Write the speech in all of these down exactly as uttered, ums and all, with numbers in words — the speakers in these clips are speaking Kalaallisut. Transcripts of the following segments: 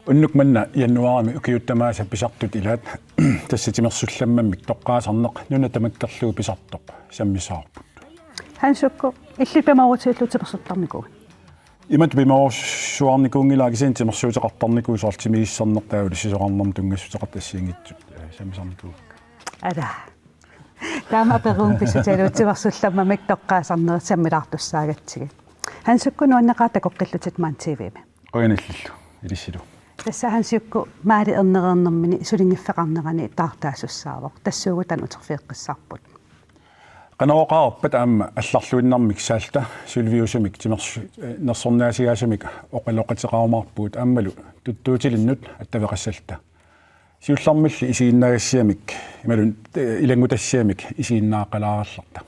Unnuk manna januaarimi ukiut tamaasa pisartut ilaat, tassa timersullammammik toqqaasarneq nuna tamakkerlugu pisartoq sammissavarput. Hans Jukku, illit pimoorutillutit timersortarnikuuit? Imatut pimoorussuarnikuunngilanga, kisianni timersuuteqartarnikuuvoq, soorlu timigissarneq taavalu sisorarnermut tunngassuteqartut assigiinngitsut, eh, sammisarnikuuakka. Ala. Taama aperuunga pissutigalugu timersullammammik toqqaasarnerit sammilaartussaagatsigit. Hans Jukku, nuanneqaaq takoqqillutit maani T V-mi. Qujanarlu, ilissilu. Tassa Hans Jukku, maali ernereernermini sulinngiffeqarnerani taartaasussaavoq. Tassuugu taanna uterfigeqqissaarput. Qanoq oqarpat aamma allarluinnarmik saalta suliviusumik timersu-, eh, nersornaasigaasumik oqaloqateqarumaarpugut aammalu tuttuutilinnut attaveqassalluta. Siullermilli isiginnaagassiamik, imaluunniit, eh, ilanngutassiamik isiginnaaqalaarallarta.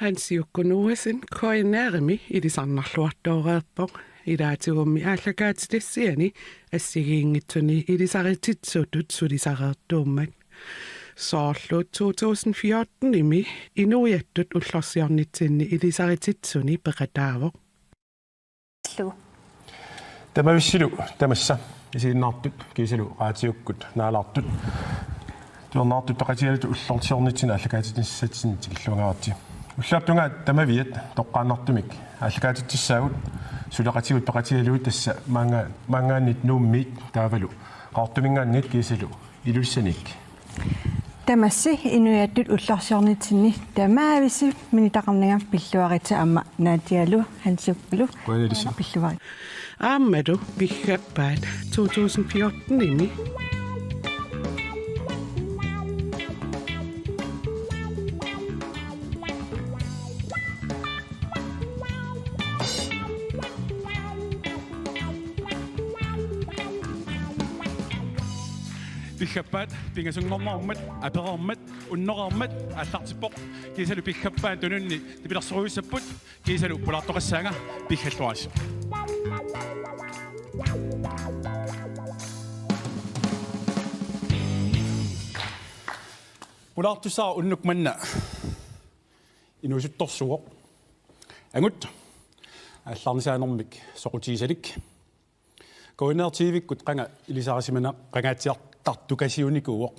Hans Jukku Noasen K N R-imi ilisarnarluartooreerpoq. Ilaatigummi aallakaatitassiani assigiinngitsuni ilisarititsisutut sulisareertuummat. Soorlu to tusind fjorten-imi inuiattut ullorsiornitsinni ilisarititsisuni peqataavoq. Tamavissilu tamassa isiginnaartut kiisalu raatiukkut naalaartut. Tuernaartut peqatigalugit ullorsiornitsinni aallakaatitsinissatsinnik tikilluaritsi. Ullaap tungaa tamaviat toqqaannartumik aallakaatitsissaagut, suleqatigut peqatigalugit, tassa maannga-, maanngaanniit Nuummiit taavalu Qaqortuminngaanniit kiisalu Ilulissaniit. Tamassi inuiattut ullorsiornitsinni tamavissi minitaqarnanga pilluaritsi aamma Nadialu Hans Jukkullu. Qujanaq ilissi. Pilluarit. Aammalu Piggappaat to tusind fjorten-imi. Piggappaat pingasunngornerummat, apereermat, unnoreermat aallartippoq, kiisalu Piggappaat tununni nipilersorujussuupput, kiisalu pulaartoqassaanga, piggalluaritsi. Pulaartussaq unnuk manna inuusuttorsuuvoq. Angut aallarnisaanermik soqutigisalik. K N R T V-kkut qanga ilisarisimanera qangaatsiartartukasiunikuuvoq.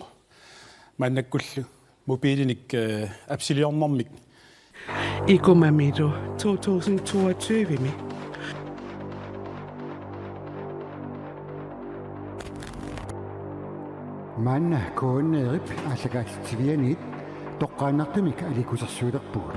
Maannakkullu mobiilinik, eh, appsiliornermik. Ikumamilu to tusind toogtyve-mi. Maanna K N R-ip aallakaatitsivianiit toqqaannartumik aliikkusersuilerpugut.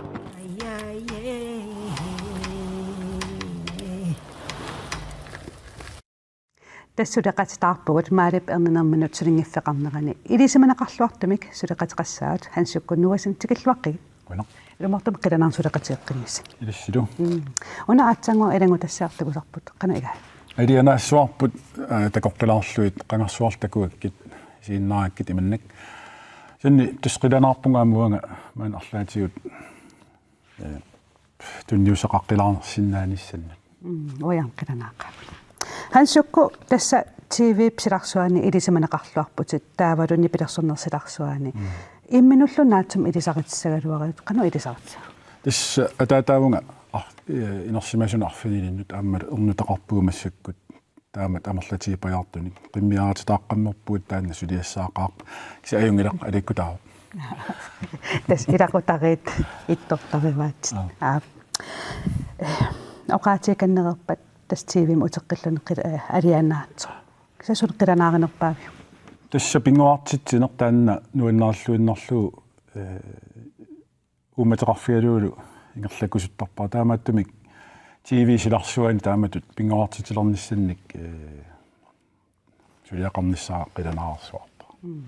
Tassa suleqatitaarpugut maalip erninerminut sulinngiffeqarnerani. Ilisimaneqarluartumik suleqateqassaagut, Hans Jukku Noasen, tikilluaqqigit. Qujanaq. Ilumoortumik qilanaarnaq suleqatigeqqinnissat. Ilissilu. Mm. Una aatsaannguaq ilanngutassiaq takusarput. Qanoq ilaat? Alianaassuarput, aa, takoqqilaarlugit, qangarsuarli takugakkit, isiginnaarakkit imannak. Kisianni tassa qilanaarpunga aamma uanga maani arlaatigut, ee, tunniussaqaqqilaarsinnaanissannik. Mm, uanga qilanaaqaaq. Hans Jukku, tassa T V-p silarsuani ilisimaneqarluarputit, taavalu nipilersornerup silarsuani. Mm. Imminullu naatsumik ilisaritissagaluaruit, qanoq ilisaritigisagut? Tassa ataataavunga ar-, eh, inersimasunut arfinilinnut aamma ernutaqarpugut massakkut. Taamatut amerlatigipajaartunik. Qimmiarititaaqqammerpugut taanna suliassaaqaaq. Kisianni ajunngilaq, aliikkutaavoq. Tassa ilaqutariit ittortarivaatit. Aap. Aap. Eh, oqaatigikannereerpat tassa T V-mi uteqqilluni qil-, eh, alianaatsoq. Kisianni suli qilanaarinerpaaviuk? Tassa pinnguartitsineq taanna nuannaarluinnarlugu, eh, uummateqarfigalugulu ingerlakkusuttarpara. Taamaattumik T V silarsuani taamatut pinnguartitsilernissannik, eh, suliaqarnissaa qilanaarsuarpara. Mm.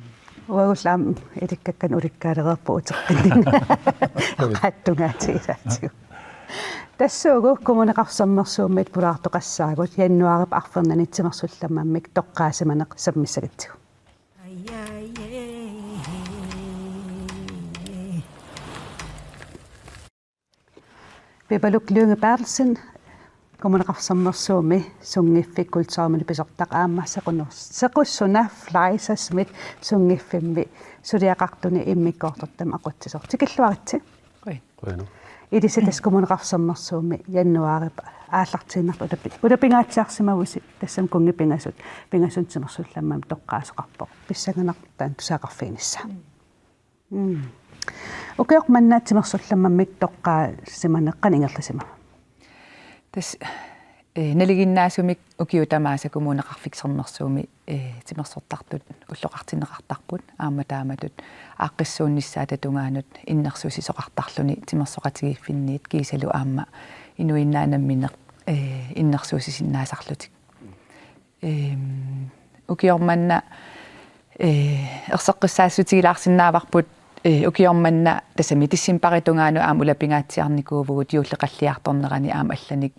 Uagullu aamma ilikkakkanik ulikkaalereerpugut uteqqinninni. Oqaatsit tungaatigut ilaatigut. Tassuugu Kommuneqarfik Sermersuumiit pulaartoqassaagut januaarip arfernanni timersullammammik toqqaasimaneq sammissagatsigu. Pipaluk Lynge Berthelsen, Kommuneqarfik Sermersuumi sunngiffik kulturimut pisortaq aamma sequnner-, sequssuna Fleischer Schmidt sunngiffimmi suliaqartuni immikkoortortamik aqutsisoq. Tikilluaritsi. Qujan. Qujanaq. Ilissi tassa Kommuneqarfik Sermersuumi januaarip aallartiinnartoq ulapi-, ulapingaatsiarsimavusi tassami kunngit pingasut, pingasunut timersullammamik toqqaasoqarpoq. Pissanganarpoq taanna tusagaqarfiginissaa. Mm. Ukioq manna timersullammammik toqqaasimaneq qanoq ingerlasimava? Tassa, eh, nalinginnaasumik ukiut tamaasa Kommuneqarfik Sermersuumi, eh, timersortartut ulloqartinneqartarput, aamma taamatut aaqqissuunnissaata tungaanut innersuussisoqartarluni timersoqatigiiffinniit kiisalu aamma inuinnaat namminneq, eh, innersuussisinnaasarlutik. Ehm, ukioq manna, eh, erseqqissaassutigilaarsinnaavarput, eh, ukioq manna tassami decembarip tungaanut aamma ulapingaatsiarnikuuvugut juulleqalliartornerani aamma allanik,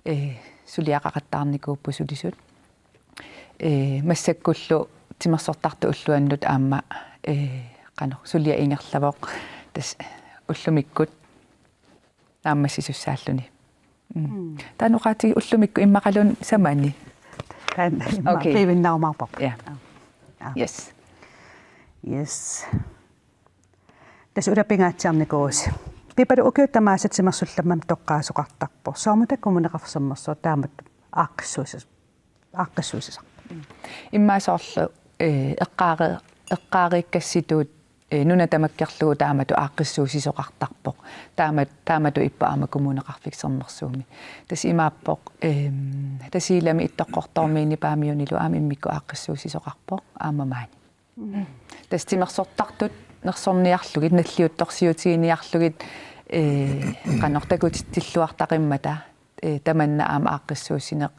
eh, suliaqaqattaarnikuupput sulisut. Eh, massakkullu timersortartut ulluannut aamma, eh, qanoq suliaq ingerlavoq tassa ullumikkut naammassisussaalluni. Mm. Mm. Taanna oqaatiga ullumikkut immaqaluunniit samani. Taanna immaqa Okay. piivinnaarumaarparput. Ja. Aa. Aa. Yes. Yes. Tassa ulapingaatsiarnikuuvusi. Pipalu ukiut tamaasa timersullammammik toqqaasoqartarpoq. Soormita Kommuneqarfik Sermersuup taamatut aaqqissuusis-, aaqqissuussisarpa? Immaqa soorlu, eh, eqqaari-, eqqaariikkassitut, eh, nuna tamakkerlugu taamatut aaqqissuussisoqartarpoq. Taama-, taamatut ippoq aamma Kommuneqarfik Sermersuumi. Tassa imaappoq, ehm, Tasiilami Ittoqqortoormiit Nipaamiunilu aamma immikkut aaqqissuussisoqarpoq aamma maani. Mm. Tassa timersortartut nersorniarlugit, nalliuttorsiutiginiarlugit, eh, qanoq takutitsilluartaqimmata, eh, tamanna aamma aaqqissuussineq,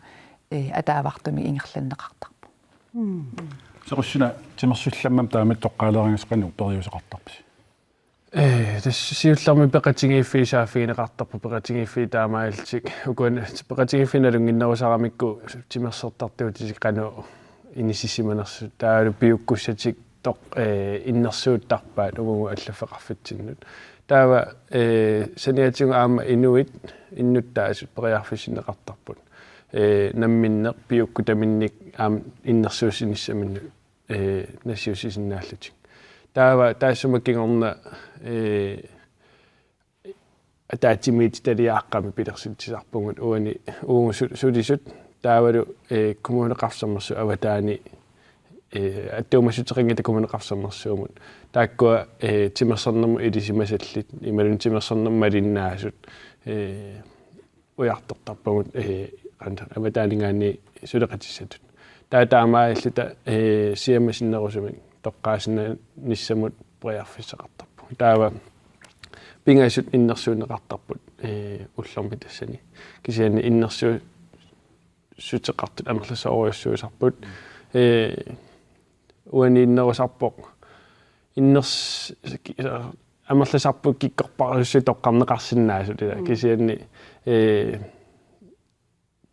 eh, ataavartumik ingerlanneqartarpoq. Mm. Sequssuna timersullammammik taamatut toqqaaleeraangassi qanoq periuseqartarpisi? Eh, tassa siullermik peqatigiiffiit saaffigineqartarput, peqatigiiffiit taamaalillutik. Ukua peqatigiiffiit nalunnginnerusaramikku timersortartuutitik qanoq inissisimanersut. Taavalu piukkussatik toq-, eh, innersuuttarpaat uagut allaffeqarfitsinnut. Taava, eh, saniatigut aamma inuit innuttaasut periarfissinneqartarput. Eh, namminneq piukkutaminnik aamma innersuussinissaminnut, eh, nassiussisinnaallutik. Taava taassuma kingorna, eh, ataatsimiititaliaaqqamik pilersitsisarpugut uani uagut su-, sulisut taavalu, eh, Kommuneqarfik Sermersuup avataani, eh, attuumassuteqanngitsut Kommuneqarfik Sermersuumut. Taakkua, eh, timersornermut ilisimasallit, imaluunniit timersornermut malinnaasut, eh, ujartortarpagut, eh, qanoq avataaninngaanniit suleqatissatut. Taava taamaalilluta, eh, siammasinnerusumik toqqaasinnaanissamut periarfissaqartarpugut. Taava pingasut innersuunneqartarput, eh, ullormi tassani. Kisianni innersuussuteqartut amerlasoorujussuusarput. Eh, uaniinnerusarpoq. Inners-, ki-, amerlasarput kikkorpassuit toqqarneqarsinnaasut ila. Mm. Kisianni, eh,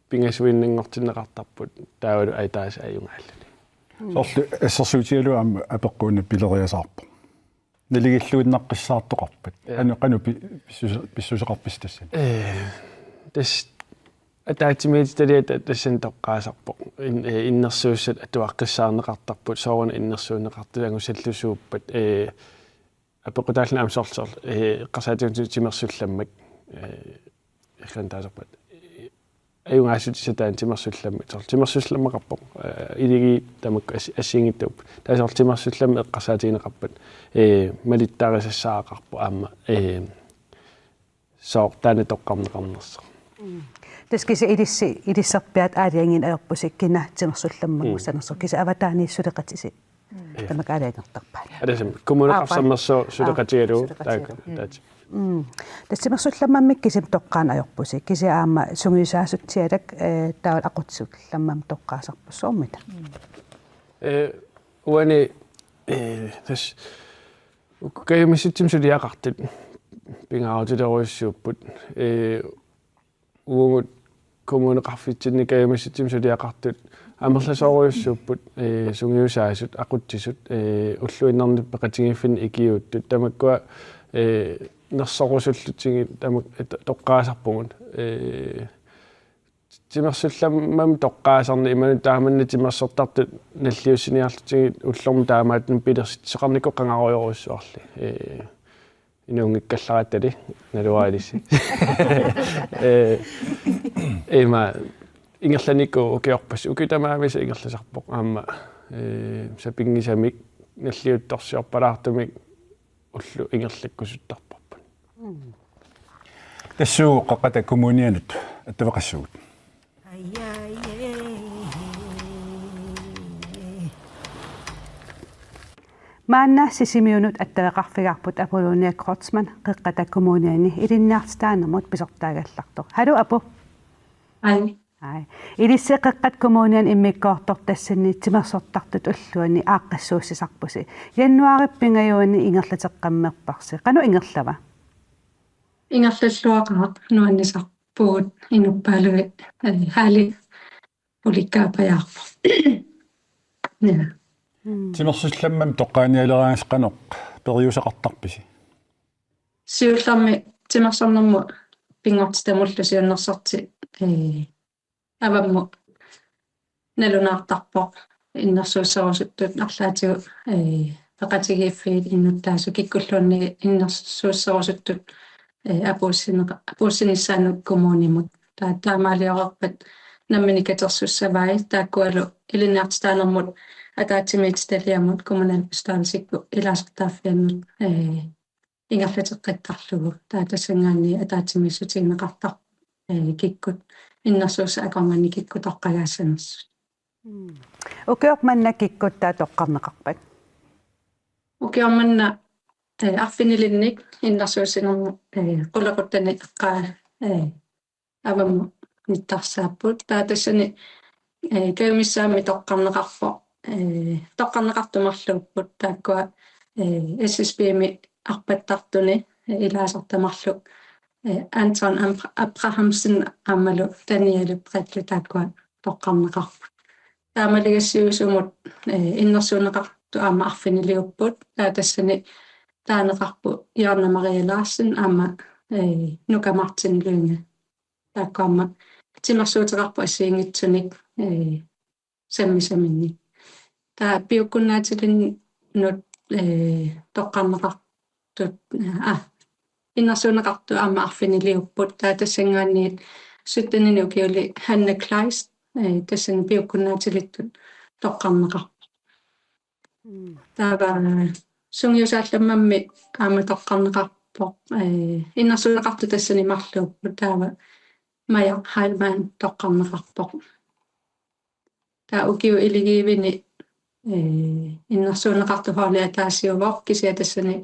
pingasuinnanngortinneqartarput taavalu ataasiaq ajugaalluni. Mm. Soorlu assersuutigalugu aamma apeqqut una pileriasaarpoq. Nalilluinnaqqissaartoqarpat. Ja. Qanoq, qanoq pi-, pissus-, pissuseqarpisi tassani? Eh, tassa ataatsimiititaliap ta-, tassani toqqaasarpoq. In-, eh, innersuussat atuaqqissaarneqartarput, sooruna innersuunneqartut angusallusuuppat, eh, apeqqutaalluni aamma soorlu soorlu, eh, eqqarsaatigalugu timersullammak, eh, errantaaserpat. Ajugaassutissat taanna timersullammat. Soorlu timersullammaqarpoq, eh, iligiit tamakku as-, assigiinngitsuupput. Taava soorlu timersullammat eqqarsaatigineqarpat, eh, malittarisassaqarpoq aamma, eh, sooq taanna toqqarneqarnersoq. Mm. Tassa kisianni ilissi, ilisserpiaat aalajangiineq ajorpusi kina timersullammanngussanersoq. Mm. Kisianni avataaniit suleqatisi. Mm. Tamakku aalajangertarpaat. Alasam, Kommuneqarfik Sermersuup suleqatigalugu. Aa, suleqatigalugu. Taakku, mm, taati. Mm. Tassa timersullammammik kisimi toqqaannaq ajorpusi. Kisianni aamma sungiusaasoq Tialak, eh, taava aqutsisullammammik toqqaasarpoq soormita. Mm. Eh, uani, eh, tassa uku kajumissutsimik suliaqartut pingaarutilerujussuupput. Eh, uagut kommuneqarfitsinni kajumissutsimik suliaqartut amerlasoorujussuupput, eh, sungiusaasut, aqutsisut, eh, ulluinnarni peqatigiiffinni ikiuuttut. Tamakkua, eh, nersorusullutigit tamak-, eh, to-, toqqaasarpugut. Eh, timersullammammik toqqaasarneq imaluunniit taamanna timersortartut nalliussiniarlutigit ullormut taamaattumik pilersitsisoqarnikoq qangarujorujussuarli. Ee, inuunngikkallaraattali naluaalissi. Ee, ima ingerlanikuuvoq ukiorpassuit, ukiut tamaasa ingerlasarpoq aamma, ee, sapinngisamik nalliuttorsiorpalaartumik ullut ingerlakkusuttarparput. Tassuugu Qeqqata Kommunianut attaveqassuugut. Maanna Sisimiunut attaveqarfigaarput Apolonia Kreutzmann Qeqqata Kommuniani ilinniartitaanermut pisortaagallartoq. Haluu Apu. Hej. Hej. Ilissi Qeqqata Kommuniani immikkoortoq tassani timersortartut ulluanni aaqqissuussisarpusi. Januaarip pingajuanni ingerlateqqammerparsi. Qanoq ingerlava? Ingerlalluaqaaq, nuannisarpugut inuppaalugit, ee, halli ulikkaapajaarpoq. Ja. Mm. Timersullammammik toqqaanialeraangassi qanoq periuseqartarpisi? Siullermik timersornermut pinngortitamullu siunnersorti, ee, avammut nalunaartarpoq, innersuusserusuttut arlaatigut, ee, peqatigiiffiit innuttaasut kikkulluunniit innersuusserusuttut, ee, apuussineqa-, apuussinissaannut kommunimut. Taa-, taamaaliorarpat nammineq katersussavai, taakkualu ilinniartitaanermut ataatsimiititaliamut kommunalbestyrelsikkut ilaasortaaffiannut, ee, ingerlateqqittarlugu. Taa tassanngaanniit ataatsimiissutigineqartarpoq, ee, kikkut innersuussat akornanni kikkut toqqagaassanersut. Mm. Ukioq manna kikkut taava toqqarneqarpat? Ukioq manna, ee, arfinilinnik innersuussinermut, ee, qulequttani eqqaa, ee, avammut nittarsaapput. Taa tassani, ee, kajumissaammi toqqarneqarpoq, ee, toqqarneqartut marluupput, taakkua, ee, S S P-mi arpattartuni, ee, ilaasortat marluk, ee, Anton Am-, Abrahamsen aammalu Daniel Bredlu taakkua toqqarneqarput. Taamaligassiuisumut, ee, innersuunneqartut aamma arfiniliupput. Taa tassani taaneqarput Jørgen Marie Larsen aamma, ee, Nuka Martin Lynge. Taakku aamma timersuuteqarput assigiinngitsunik, ee, sammisaminnik. Taa piukkunnaatilinnut, ee, toqqarneqartut, aa, innersuunneqartut aamma arfiniliupput. Taa tassanngaanniit syttenini ukiuli Hanne Kleist, ee, tassani piukkunnaatilittut toqqarneqarpoq. Mm. Taava sungiusaallammammi aamma toqqarneqarpoq, ee, innersuunneqartut tassani marluupput, taava Maja Heilmann toqqarneqarpoq. Taa ukiup iligiivini, ee, innersuunneqartut holdi ataasiuvoq, kisianni tassani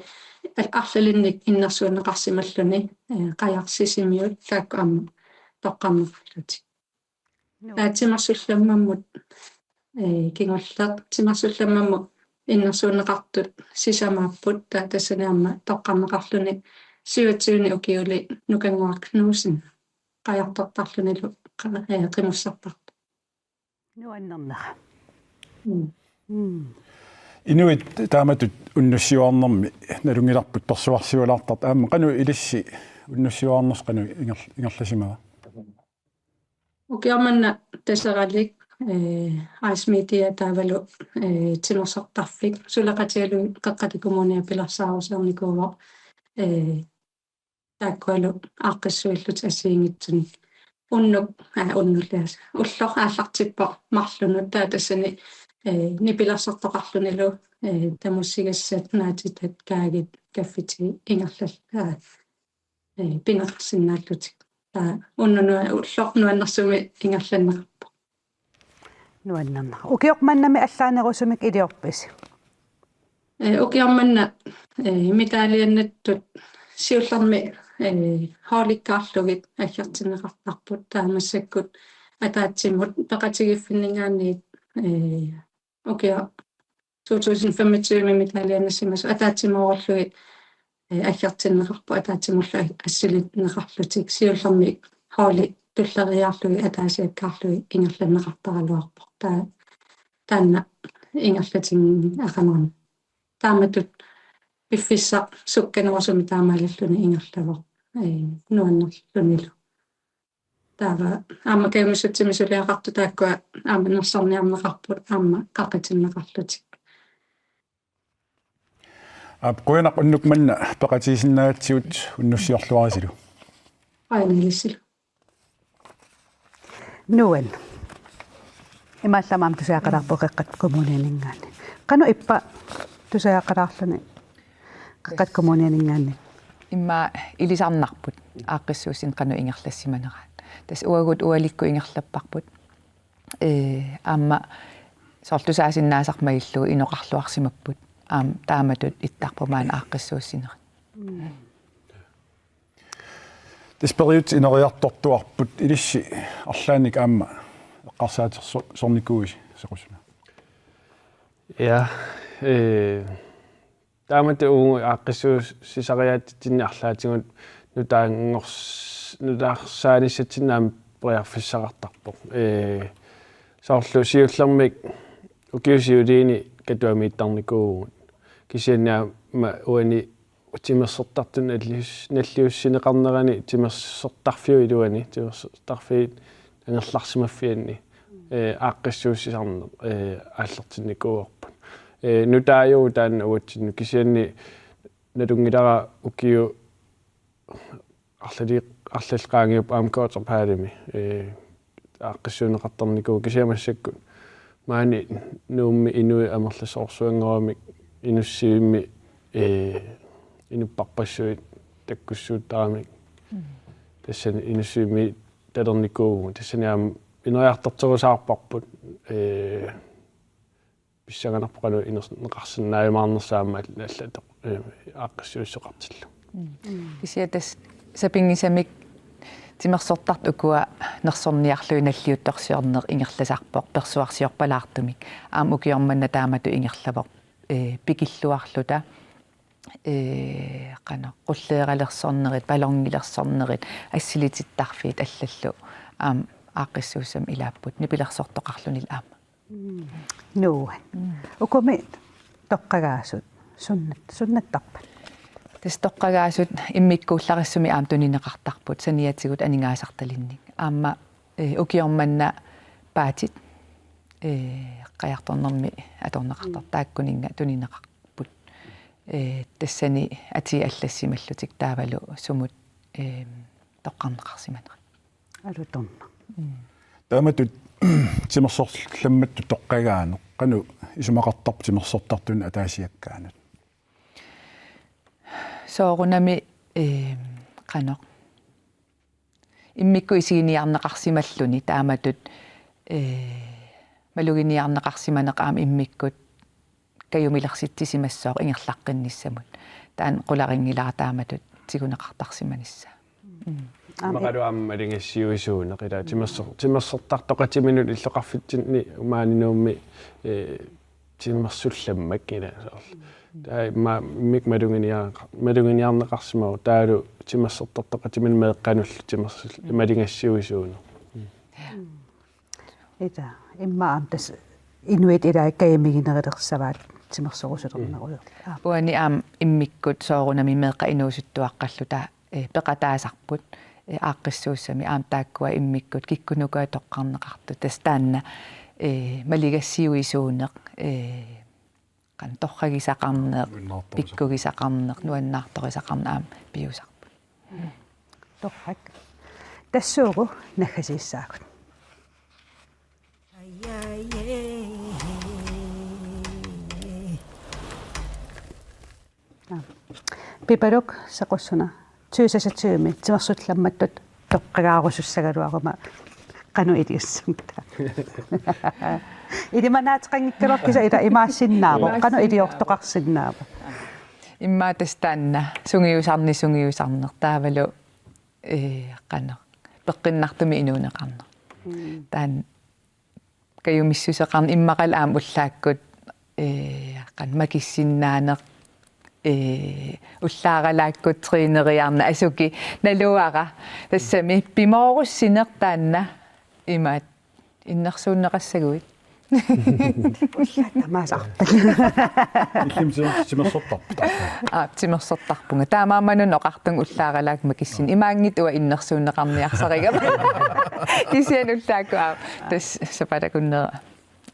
al-, arlalinnik innersuunneqarsimalluni, ee, Qajaq Sisimiut taakku aamma toqqarneqarlutik. Joo. Taa timersullammammut, ee, kingulleq timersullammammut innersuunneqartut sisamaapput, taa tassani aamma toqqarneqarluni syvogtyvende ukiuli Nukannguaq Knudsen qajartortarlunilu qa-, ee, qimussertartoq. Nuannernera. Mm. Mm. Inuit taamatut unnussiuarnermi nalunngilarput persuarsiulaartartut, aamma qanoq ilissi unnussiuarnersi qanoq inger-, ingerlasimava? Ukioq manna Taseralik, ee, Ice Media taavalu, ee, timersortarfik suleqatigalugit Qeqqata Kommunia pilersaarusiornikuuvoq, ee, taakkualu aaqqissuillutik assigiinngitsunik. Unnuk, aa, unnullias. Ulloq aallartippoq marlunut, taa tassani, ee, nipilersortoqarlunilu, ee, tamussigassat, naatitat, kaagit, kaffitigit ingerlal-, aa, ee, pineqarsinnaallutik. Taa unnuk nua-, ulloq nuannersumik ingerlanneqarpoq. Nuannerneq. Ukioq mannami allaanerusumik iliorpisi? Ee, ukioq manna, ee, medaljannattut siullermik, ee, holdikkaarlugit aggertinneqartarput, taa massakkut ataatsimut peqatigiiffinninngaanniit, ee, ukioq to tusind femogtyve-mi medaljannassimasut ataatsimoorlugit, ee, aggertinneqarput ataatsimullu a-, assilinneqarlutik, siullermik holdi tulleriiaarlugit ataasiakkaarlugit ingerlanneqartaraluarpoq. Taa-, taanna ingerlatinnginnakku aqaguani. Taamatut piffissaq sukkanerusumik taamaalilluni ingerlavoq, ee, nuannerlunilu. Taava aamma kajumissutsimi suliaqartut taakkua aamma nersorniarneqarput aamma qaqitinneqarlutik. Aap, qujanaq unnuk manna peqatigisinnaagatsigut, unnussiorluarisilu. Qujanaq ilissilu. Nuan. Imaallaat aamma tusagaqalaarpugut Qeqqata Kommunianinngaanniit. Qanoq ippa tusagaqalaarluni Qeqqata Kommunianinngaanniit? Immaqa ilisarnarput aaqqissuussineq qanoq ingerlassimaneraat. Tassa uagut ualikkut ingerlapparput. Ee, aamma soorlu tusaasinnaasarmagillugu inoqarluarsimapput. Aamma taamatut ittarpoq maani aaqqissuussinerit. Tassa periutsit ineriartortuarput, ilissi arlaannik aamma eqqarsaatersornikuuisi, Sequsuna? Ja, eh, taamatut uagut aaqqissuussisariaatsitsinnik arlaatigut nutaanngors-, nutaarsaanissatsinnik aamma periarfissaqartarpoq. Eh, soorlu siullermik ukiut siuliini katuamiittarnikuuvugut. Kisianni aamma uani timersortartut nallius-, nalliussineqarnerani timersortarfiup iluani, timersortarfiit angerlarsimaffianni, eh, aaqqissuussisarneq, eh, aallartinnikuuarput. Eh, nutaajuvoq taanna uatsinnut, kisianni nalunngilara ukiut arlali-, arlallit qaangiupput aamma Qeqertarsuarmi, eh, aaqqissuunneqartarnikuuvoq, kisianni massakkut maani Nuummi inuit amerlasoorsuanngoramik Inussivimmi, eh, inuppassuit takkussuuttaramik. Mm. Tassani Inussivimmiittalernikuuvugut. Tassani aamma ineriartorterusaarparput, eh, pissanganarpoq qanoq inerneqarsinnaajumaarnersoq aamma all-, allat, eh, aaqqissuussisoqartillugu. Mm. Kisianni tassa sapinngisamik timersortartut ukua nersorniarlugit nalliuttorsiorneq ingerlasarpoq persuarsiorpalaartumik. Aamma ukioq manna taamatut ingerlavoq, eh, pikilluarluta, eh, qanoq, qulleeralersornerit, ballonilersornerit, assilitittarfiit allallu aamma aaqqissuussamik ilaapput, nipilersortoqarlunilu aamma. Mm. Nuan. Mm. Ukumi toqqagaasut sunnat-, sunnattarpat? Tassa toqqagaasut immikkuullarissumik aamma tunineqartarput saniatigut aningaasartalinnik. Aamma, eh, ukioq manna paatit, eh, qajartornermi atorneqartartut, mm, taakkuninnga tunineqarput. Eh, tassani atii allassimallutik taavalu sumut, eh, toqqarneqarsimanerat. Alutornaq. Mm. Taamatut timersorlammattut toqqagaaneq qanoq isumaqartarpa timersortartunut ataasiakkaanut? Soorunami, eh, qanoq, immikkut isiginiarneqarsimalluni taamatut, eh, maluginiarneqarsimaneq aamma immikkut kajumilersitsisimassooq ingerlaqqinnissamut. Taanna qularinngilara taamatut tiguneqartarsimanissaa. Mm. Aamma. Imaqalu aamma maligassiuisuuneq, ila timersor-, timersortartoqatiminut illoqarfitsinni maani Nuummi, eh, timersullammak ila soorlu. Taava immaqa immikkut maluginiar-, maluginiarneqarsimavoq taavalu timersortartoqatiminut meeqqanullu timersul-, mm, maligassiuisuuneq. Mm. Ila, immaqa aamma tassa inuit ilaat kajumiginerulersavaat timersorusulernerulerlutik. Aap. Uani aamma immikkut soorunami meeqqat inuusuttuaqqalluta, eh, peqataasarput, eh, aaqqissuussami aamma taakkua immikkut kikkunuku toqqarneqartut. Tassa taanna, eh, maligassiuisuuneq, eh, qanoq torragisaqarneq, nuannaartorisaqarneq, pikkugisaqarneq, nuannaartorisaqarneq aamma piusarput. Torrak. Tassuugu naggasiissaagut. Pipaluk Sequssuna. Tyve seksogtyve timersullammattut toqqagaarusussagaluaruma qanoq iliussumik? Ilimanaateqanngikkaluaq kisianni ila imaassinnaavoq. Qanoq iliortoqarsinnaava? Immaqa tassa taanna sungiusarneq, sungiusarneq taavalu, eh, qanoq, peqqinnartumik inuuneqarneq. Mm. Taanna kajumissuseqarneq immaqalu aamma ullaakkut, eh, qanoq makissinnaaneq, eh, ullaaralaakkut træneriarneq asuki naluara. Tassami pimoorussineq taanna imaat innersuunneqassaguit. Ullaaq tamaasa arpaa. Illimmi timersortarpit? Aa, timersortarpunga. Taamaammat oqartunga ullaaralaaq makissinni. Imaanngitsoq uanga innersuunneqarniarsarigama. Kisianni ullaakkut, aa, tassa sapaatip akunnera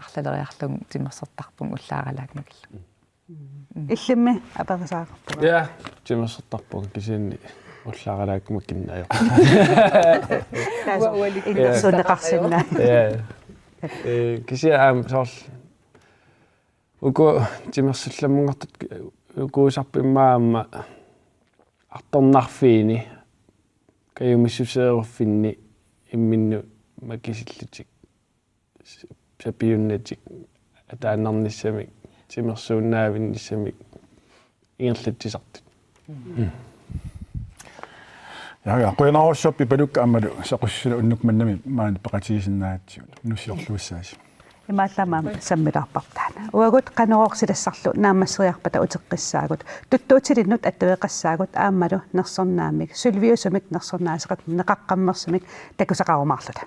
arlaleriarlugu timersortarpunga ullaaralaaq makillugu. Illimmi aperisaqarpunga. Ja, timersortarpunga kisianni ullaaralaaq makinnaajoq. Taava ualikkut innersuunneqarsinnaavoq. Ja. Ee, kisianni aamma soorlu uku timersullammunngortut ukuusarput immaqa aamma artornarfiini kajumissuseeruffinni imminnut makisillutik, sapiunnatik, ataannarnissamik, timersuunnaavinnissamik ingerlatsisartut. Ja, ja, qujanarsuaq Pipaluk aammalu Sequssuseq unnuk manna maani peqatigisinnaagatsigu. Nuussiorluassaasi. Imaallaat aamma sammilaarparput taanna. Uagut Qanorooq silassarlu naammasseriarpata uteqqissaagut. Tuttuutilinnut attaveqassaagut aammalu nersornaammik, sølviusumik nersornaaseqarneqaqqammersumik takusaqarumaarluta.